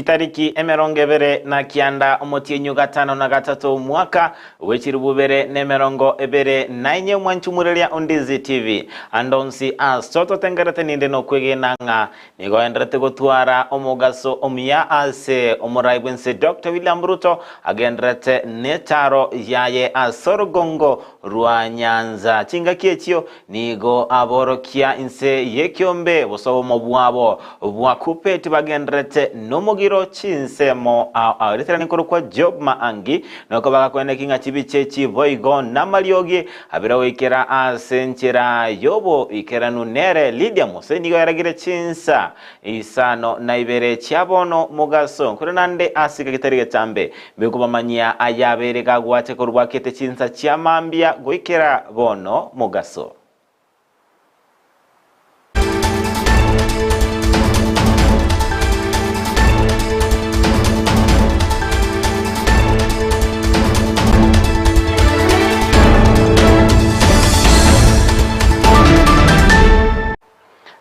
Chitariki emerongo ebere na kianda omotienyu gatano na gatatu mwaka wechirububere nemerongo ebere na inye mwanchumureria Ondizi TV andonsi asoto tengerete ninde no kwegena ng'a nigo enderete gotwara omogaso omuya ase omorai bwense Dr. William Ruto agenderete netaro yaye asorogongo rwa Nyanza chingaki echio nigo aborokia inse yekiombe busobo bwabo bwa kupeti bagenderete nomogi chinsemo aretera nikoro kwa Job Maangi noko bagakwenda kinga chibiche chiboigo namaliogi abira wikera asenchera yobo ikera nunere Lydia Mose nigo yaragire chinsa isano na ibere chiabono mugaso nkore nande asika kitari getambe bekubamanyia ayabere gagwate korwakete chinsa chiamambia goikera bono mugaso.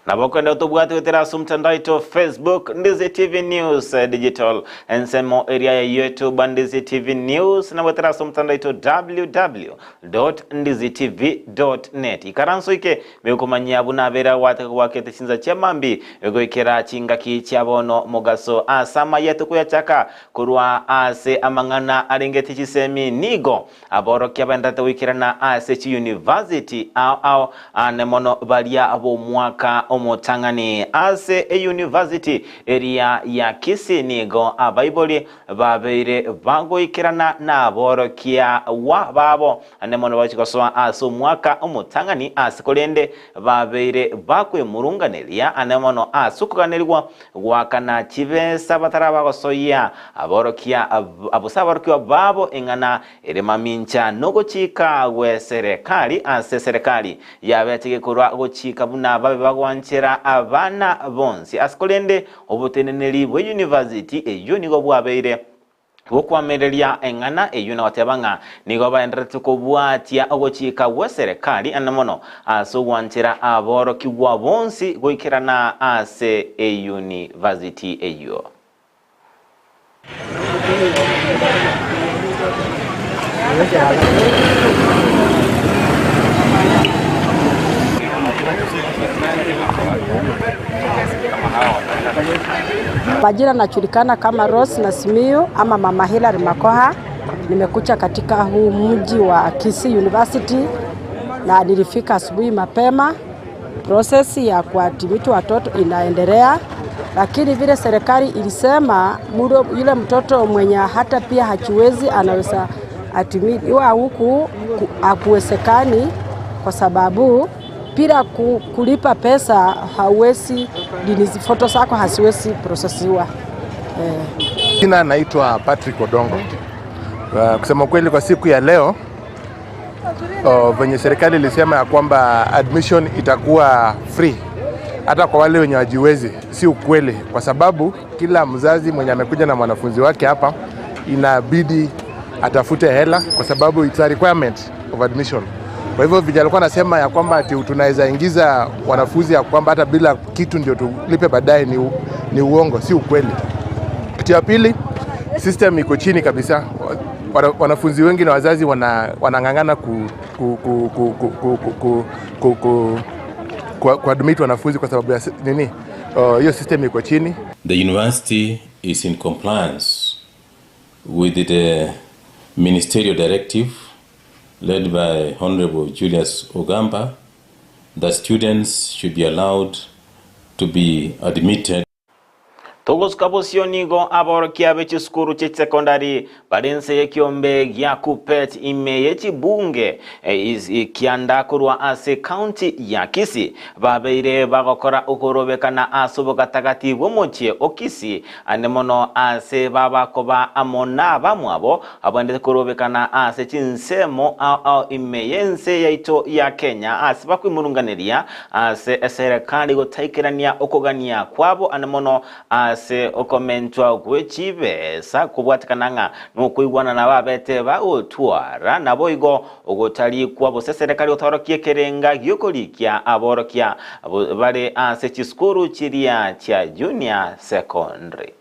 Nabokwenda utubwati wetera mtandao ito Facebook Ndizi TV News Digital ensemo area ya YouTube Ndizi TV News na wetera mtandao ito www.ndizitv.net ikaranso ike mekumanyia bunabera wate wakete chinza chamambi egoikera chingaki chabono mugaso asama yetu kuyachaka kurwa ase amang'ana arengete chisemi nigo aborokia bandate wikirana ase chi university au au anemono balia abo mwaka omotangani ase e university area ya Kisii nigo abaiboli babeire bagoikerana na borokia wa babo anemono bachikosoa ase omwaka omotangani ase korende babeire bakwe murunganeria anemono ase okuganerigwa gwakana chibesa batara bagosoya aborokia abosaborokia babo eng'ana eremamincha nogochika gwe serikali ase serikali yabetege korwa gochika buna babe bagwanchera abana bonsi asikolende obuteneneri bwe university eyo nigo bwabeire bokwamereria eng'ana eyo na batebanga nigo baenderete kobwatia ogochika gwe serikali anamono ase ogwanchera aborokigwa bonsi goikerana ase e university eyo. Majina najulikana kama Rose Nasimiyu ama Mama Hilary Makoha. Nimekuja katika huu mji wa Kisii University na nilifika asubuhi mapema. Process ya kuadmit watoto inaendelea, lakini vile serikali ilisema yule mtoto mwenye hata pia hajiwezi anaweza admitiwa huku hakuwezekani, kwa sababu bila kulipa pesa hauwezi, foto zako haziwezi processiwa. Jina naitwa Patrick Odongo. Kusema kweli kwa siku ya leo venye serikali ilisema ya kwamba admission itakuwa free hata kwa wale wenye wajiwezi, si ukweli, kwa sababu kila mzazi mwenye amekuja na mwanafunzi wake hapa inabidi atafute hela, kwa sababu it's a requirement of admission. Kwa hivyo vijana walikuwa nasema ya kwamba ati tunaweza ingiza wanafunzi ya kwamba hata bila kitu ndio tulipe baadaye, ni uongo, si ukweli. Kitu ya pili, system iko chini kabisa. Wanafunzi wengi na wazazi wanang'ang'ana ku admit wanafunzi kwa sababu ya nini? Hiyo system iko chini. The university is in compliance with the ministerial directive led by Honorable Julius Ogamba that students should be allowed to be admitted. Togosuka nigo aborokia b'echisukuru ch'esekondari barense yekiombe gya Kupet ime yechibunge kianda kurwa ase county ya Kisii babeire bagokora okorobekana ase obogatagati bw'omochie o Kisii anemono ase babakoba amo na bamwabo abandete korobekana ase chinsemo ao ime yense yaito ya Kenya ase bakwimurunganeria ase eserekali gotaikerania okogania kwabo anemono ase okomentwa gwechibesa kubwatikana nukuigwana na babete bagotwara nabo igo ogotarikwa bose serikali otorokie kerenga gyokorikia aborokia bare ase chisukuru chiria chia junior secondary.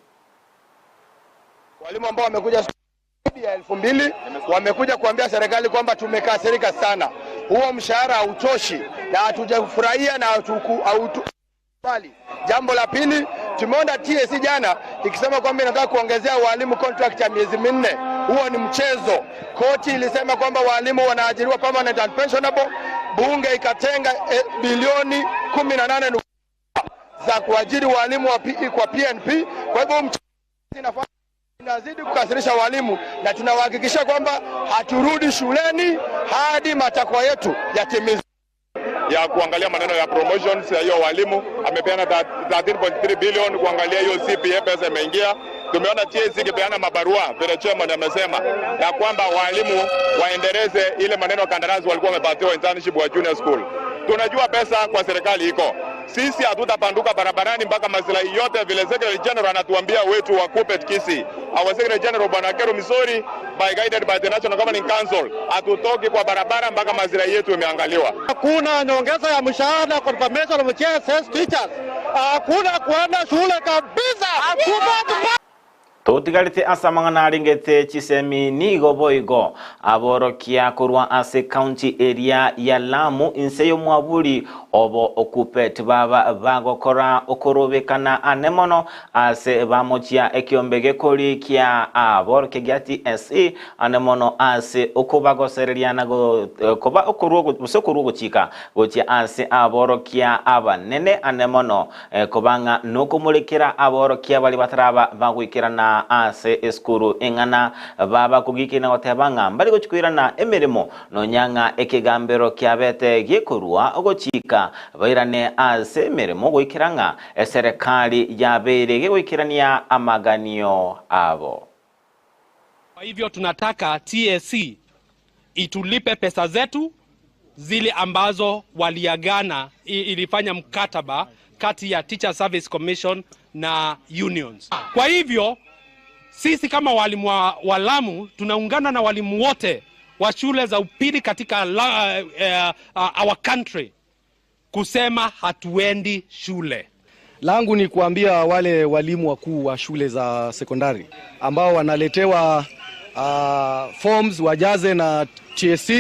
Walimu ambao wamekuja zaidi ya 2000 wamekuja kuambia serikali kwamba tumekasirika sana, huo mshahara hautoshi na hatujafurahia na hautukubali. Jambo la pili, tumeona TSC jana ikisema kwamba inataka kuongezea walimu contract ya miezi 4. Huo ni mchezo. Koti ilisema kwamba walimu wanaajiriwa permanent and pensionable. Bunge ikatenga bilioni 18 za kuajiri walimu wa PE kwa PNP. Kwa hivyo inazidi kukasirisha walimu na tunawahakikisha kwamba haturudi shuleni hadi matakwa yetu yatimizwe. Ya kuangalia maneno ya promotions ya hiyo walimu, amepeana 13.3 billion kuangalia hiyo CPA pesa imeingia. Tumeona TSC ikipeana mabarua vile chairman amesema ya kwamba walimu waendeleze ile maneno kandarasi walikuwa wamepatiwa internship wa junior school. Tunajua pesa kwa serikali iko. Sisi hatutapanduka barabarani mpaka maslahi yote vile Secretary General anatuambia wetu wa KUPPET Kisii. Our Secretary General Bwana Kero Misori by guided by the National Governing Council, hatutoki kwa barabara mpaka maslahi yetu imeangaliwa. Hakuna nyongeza ya mshahara, confirmation of JSS teachers. Hakuna kuenda shule kabisa. Hakuna. Tutigarite ase amang'ana arengete chisemi nigo boigo aborokia korwa ase county area ya Lamu inse y'omwaburi obo okupet baba bagokora okorobekana ane mono ase bamochia ekiombe gekori kia aborokia gia TSC ane mono ase okobagosereria na koba okorwo gochika gochia ase aborokia abanene ane mono kobanga nokomurekera aborokia bali bataraba bagwikirana ase eskuru eng'ana baba kugikina gotebang'a mbari gochikwirana emirimo nonyang'a ekegambero kiabete gikorwa ogochika bairane ase emirimo goikirang'a eserikali yabeire gigoikirania amaganio abo. Kwa hivyo tunataka TSC itulipe pesa zetu zile ambazo waliagana, ilifanya mkataba kati ya Teacher Service Commission na unions. Kwa hivyo sisi kama walimu wa Lamu tunaungana na walimu wote wa shule za upili katika our country kusema hatuendi shule. Langu ni kuambia wale walimu wakuu wa shule za sekondari ambao wanaletewa forms wajaze na TSC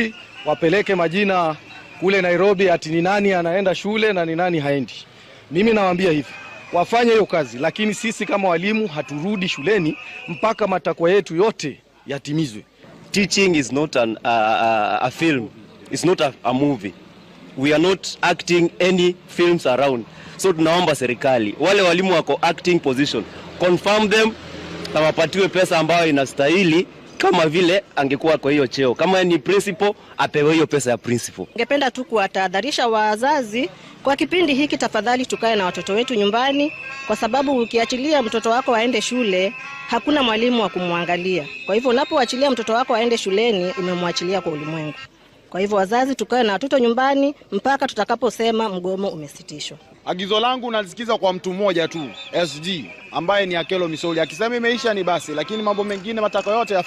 wapeleke majina kule Nairobi ati ni nani anaenda shule na ni nani haendi. Mimi nawaambia hivi, wafanye hiyo kazi, lakini sisi kama walimu haturudi shuleni mpaka matakwa yetu yote yatimizwe. Teaching is not a film. It's not a movie. We are not acting any films around. So tunaomba serikali, wale walimu wako acting position, confirm them na wapatiwe pesa ambayo inastahili kama vile angekuwa kwa hiyo cheo. Kama ni principal, apewe hiyo pesa ya principal. Ningependa tu kuwatahadharisha wazazi kwa kipindi hiki, tafadhali tukae na watoto wetu nyumbani, kwa sababu ukiachilia mtoto wako aende shule hakuna mwalimu wa kumwangalia. Kwa hivyo unapoachilia mtoto wako aende shuleni umemwachilia kwa ulimwengu. Kwa hivyo wazazi tukae na watoto nyumbani mpaka tutakaposema mgomo umesitishwa. Agizo langu nalisikiza kwa mtu mmoja tu, SG, ambaye ni Akelo Misoli. Akisema imeisha ni basi, lakini mambo mengine matakwa yote ya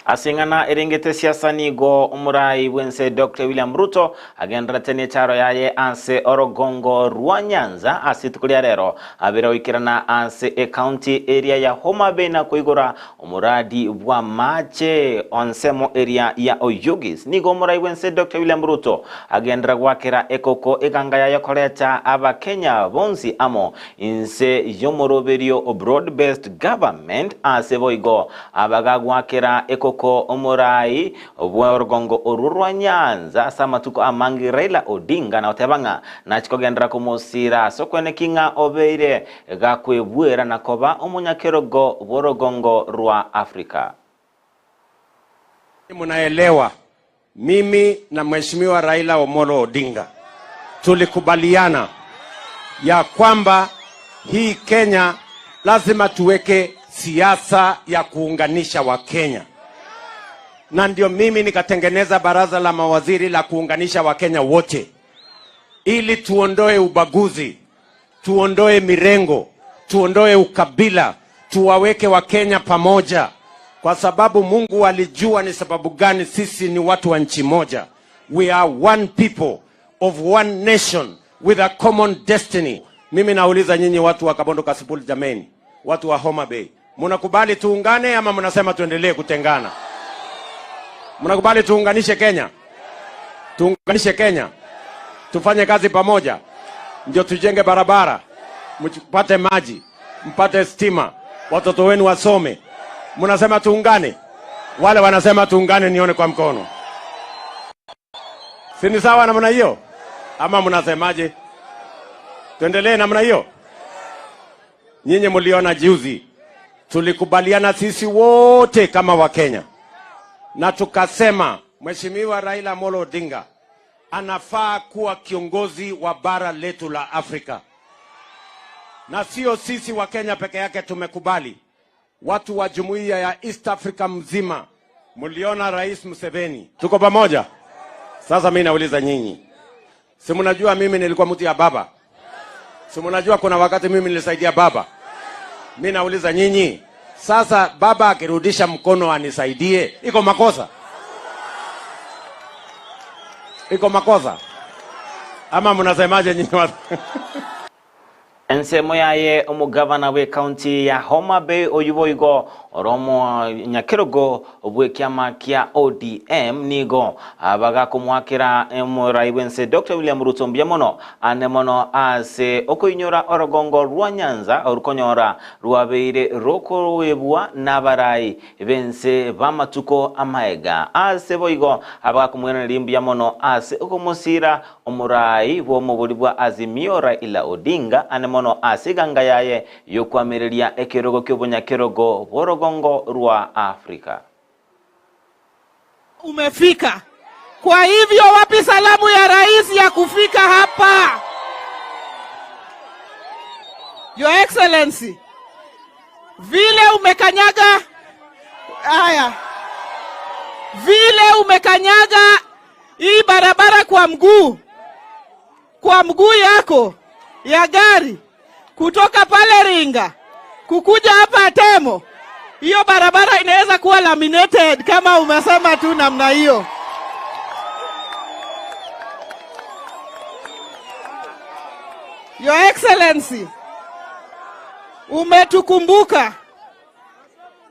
asing'ana erengete siasa nigo omurai bwense Dr. William Ruto agenderete n'echaro yaye ase orogongo rwa Nyanza ase ituko ria rero abere oikerana ase ecounty area ya Homa Bay na koigora omuradi bwa mache onsemo area ya Oyugis. Nigo omurai bwense Dr. William Ruto agendera gwakera ekoko eganga yaye koreta abakenya bonsi amo inse yomoroberio broad based government ase boigo abagagwakera ekoko omurai bwa orurwa Nyanza samatuko amangi Raila Odinga na otebanga na chikogendera kumusira sokwene kinga obeire gakwebwera na koba omunyakerogo borogongo rwa Afrika. Munaelewa, mimi na Mheshimiwa Raila Omolo Odinga tulikubaliana ya kwamba hii Kenya lazima tuweke siasa ya kuunganisha wa Kenya. Na ndio mimi nikatengeneza baraza la mawaziri la kuunganisha Wakenya wote ili tuondoe ubaguzi, tuondoe mirengo, tuondoe ukabila, tuwaweke Wakenya pamoja, kwa sababu Mungu alijua ni sababu gani sisi ni watu wa nchi moja. We are one people of one nation with a common destiny. Mimi nauliza nyinyi watu wa Kabondo Kasipul, jameni, watu wa Homa Bay, Mnakubali tuungane ama mnasema tuendelee kutengana? Mnakubali tuunganishe Kenya? Tuunganishe Kenya, tufanye kazi pamoja, ndio tujenge barabara, mpate maji, mpate stima, watoto wenu wasome. Mnasema tuungane? Wale wanasema tuungane, nione kwa mkono. Si ni sawa namna hiyo? Ama mnasemaje? Tuendelee namna hiyo? Nyinyi mliona juzi tulikubaliana sisi wote kama Wakenya, na tukasema Mheshimiwa Raila Amolo Odinga anafaa kuwa kiongozi wa bara letu la Afrika. Na sio sisi wa Kenya peke yake tumekubali, watu wa jumuiya ya East Africa mzima. Mliona Rais Museveni, tuko pamoja. Sasa mimi nauliza nyinyi, si mnajua mimi nilikuwa mtu ya baba? Si mnajua kuna wakati mimi nilisaidia baba? Mimi nauliza nyinyi, sasa baba akirudisha mkono anisaidie, iko makosa? Iko makosa? Ama mnasemaje nyinyi watu? Ensemo yaye omugavana we county ya Homa Bay oyuboigo oromo nyakerogo bwekiama kia ODM nigo abaga kumwakira omorai bwense Dr. William Ruto mbuya mono ane mono ase okoinyora orogongo rwa Nyanza orukonyora rwabeire rokorwebwa n'abarai bense bamatuko amaega ase boigo abaga kumweneria mbuya mono ase okomosira omorai bw'omobori bwa Azimio Raila Odinga ane mono asiganga yaye yokwamireria ekerogo ky'obonyakerogo bw'orogongo rwa Afrika. Umefika. Kwa hivyo wapi salamu ya rais ya kufika hapa? Your Excellency, vile umekanyaga haya, vile umekanyaga hii barabara kwa mguu yako ya gari kutoka pale Ringa kukuja hapa Atemo, hiyo barabara inaweza kuwa laminated kama umesema tu namna hiyo. Your Excellency, umetukumbuka.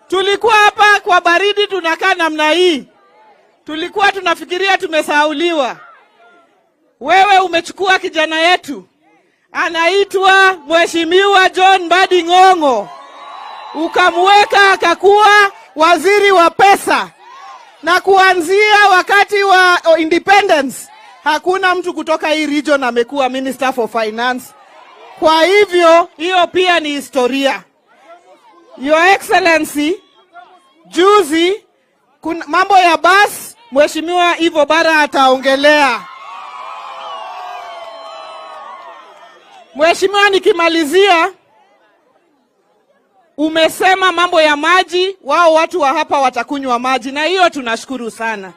Tulikuwa hapa kwa baridi tunakaa namna hii, tulikuwa tunafikiria tumesahauliwa. Wewe umechukua kijana yetu anaitwa Mheshimiwa John Mbadi Ng'ong'o, ukamweka akakuwa waziri wa pesa, na kuanzia wakati wa independence hakuna mtu kutoka hii region amekuwa Minister for Finance. Kwa hivyo hiyo pia ni historia. Your Excellency, juzi mambo ya bus Mheshimiwa Ivo Bara ataongelea. Mheshimiwa, nikimalizia, umesema mambo ya maji, wao watu wa hapa watakunywa maji, na hiyo tunashukuru sana.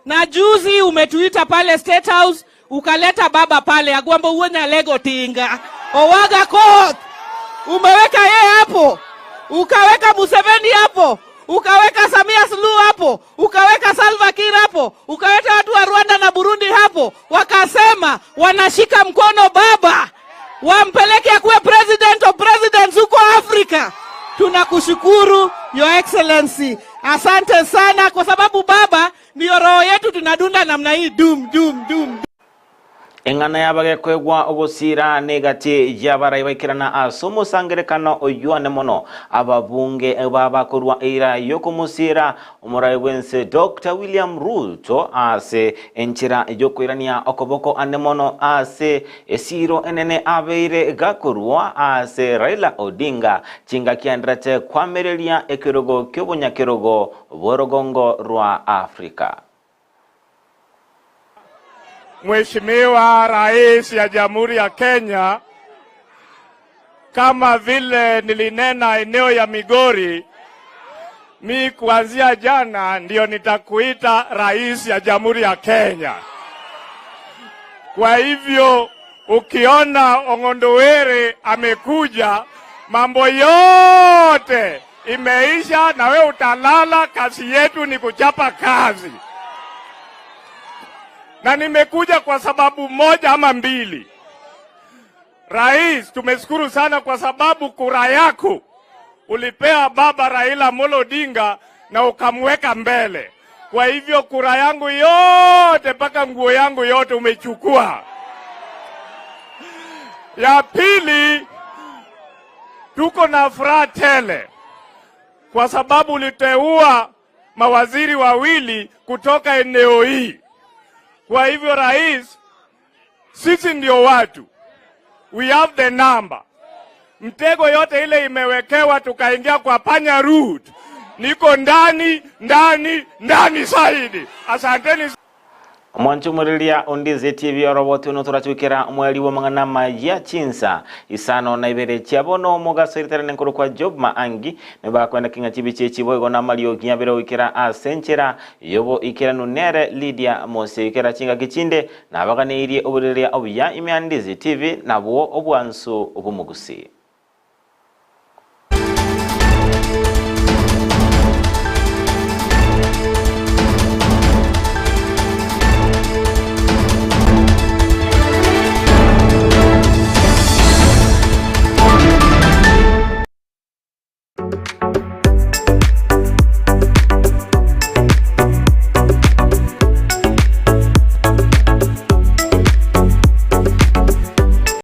Na juzi umetuita pale State House, ukaleta baba pale Agwambo uonya lego tinga Owaga Koth, umeweka yeye hapo, ukaweka Museveni hapo, ukaweka Samia Suluhu hapo, ukaweka Salva Kiir hapo, ukaweka watu wa Rwanda na Burundi hapo, wakasema wanashika mkono baba, wampeleke akuwe president of presidents huko Afrika. Tunakushukuru Your Excellency, asante sana, kwa sababu baba ndio roho yetu, tunadunda namna hii dum dum dum. Eng'ana yabagekwegwa ogosira negati yabarai baikirana ase omosangerekano oyuane mono ababunge babakorwa eira yokomosira omorai bwense Dr. William Ruto ase enchera yokoirania okoboko ane mono ase esiro enene abeire gakorwa ase Raila Odinga chingakianderete kwamereria ekerogo ky'obonyakerogo bw'orogongo rwa Afrika. Mheshimiwa Rais ya Jamhuri ya Kenya, kama vile nilinena eneo ya Migori, mi kuanzia jana ndio nitakuita Rais ya Jamhuri ya Kenya. Kwa hivyo ukiona Ong'ondo Were amekuja, mambo yote imeisha na we utalala. Kazi yetu ni kuchapa kazi. Na nimekuja kwa sababu moja ama mbili. Rais, tumeshukuru sana kwa sababu kura yako Ulipea baba Raila Amolo Odinga na ukamweka mbele. Kwa hivyo kura yangu yote mpaka nguo yangu yote umechukua. Ya pili, tuko na furaha tele kwa sababu uliteua mawaziri wawili kutoka eneo hii. Kwa hivyo rais, sisi ndio watu, we have the number. Mtego yote ile imewekewa, tukaingia kwa panya route. Niko ndani ndani ndani zaidi. Asanteni. Mwanchumuriria Ondizi TV oroboti uno turachukira mweri wa mang'ana maya chinsa isano na ibere chiabono omogaso eriterane nkoro kwa Job Maangi nibakwenda king'a chibichi chibo igo na mariogi abere oikera ase enchera yobo ikeranu nere Lydia Mose ikera chingaki chinde nabaganeirie oboreria obuya ime Andizi TV nabwo obwansu obomogusi.